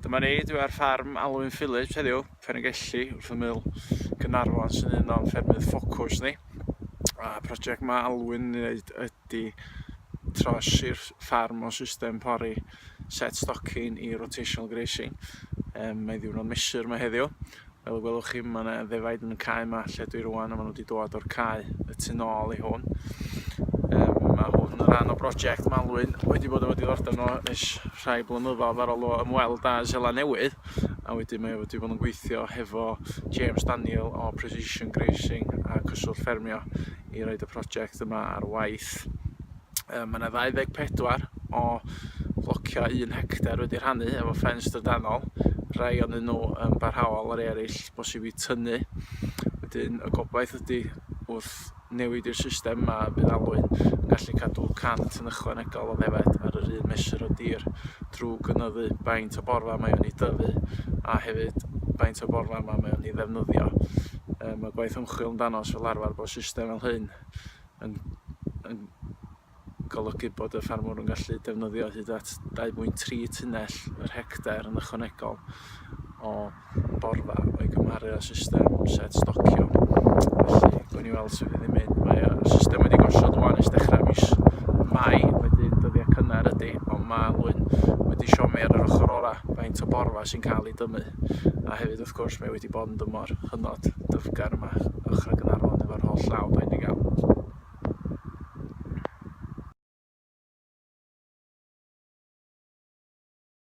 Dyma ni, dwi ar ffarm Alwyn Phillips heddiw, Ferengelli, wrth ymyl Gaernarfon sy'n un o'n ffermydd ffocws ni. A prosiect mae Alwyn yn ei wneud ydy trosi'r ffarm o system pori set stocking i rotational grazing. Um, mae ddiwrnod mesur yma heddiw. Fel y gwelwch chi, mae yna ddefaid yn y cae yma lle dwi rwan a maen nhw wedi dod o'r cae y tu nôl i hwn. Um, mae hwn yn rhan o brosiect mae Alwyn wedi bod efo diddordeb nhw ers rhai blynyddoedd ar ôl o ymweld â Seland Newydd a wedyn mae wedi bod yn gweithio hefo James Daniel o Precision Grazing a Cyswllt Ffermio i roed y prosiect yma ar waith. Mae yna 24 o flociau 1 hectar wedi rhannu efo ffens drydanol, rhai ohonyn nhw yn barhaol a rhai eraill bosib i tynnu. Wedyn y gobaith ydy wrth newid i'r system yma bydd Alwyn yn gallu cadw 100 yn ychwanegol o ddefaid ar yr un mesur o dir drwy gynyddu faint o borfa mae o'n ei dyfu a hefyd faint o borfa mae o'n ei ddefnyddio. Mae gwaith ymchwil yn dangos fel arfer bod system fel hyn yn yn golygu bod y ffarmwr yn gallu defnyddio hyd at 2.3 tunnell yr hectar yn ychwanegol o borfa o'i gymharu â system set stocio. Felly, gwn i weld sut fydd hi'n mynd. Mae y system wedi gosod wan ers dechrau mis Mai, wedyn dyddiau cynnar ydy, ond mae Alwyn wedi siomi ar yr ochr orau faint o borfa sy'n cael ei dynnu. A hefyd, wrth gwrs, mae wedi bod yn dymor hynod dyfgar yma, ochrau Gaernarfon efo'r holl law da ni wedi gael.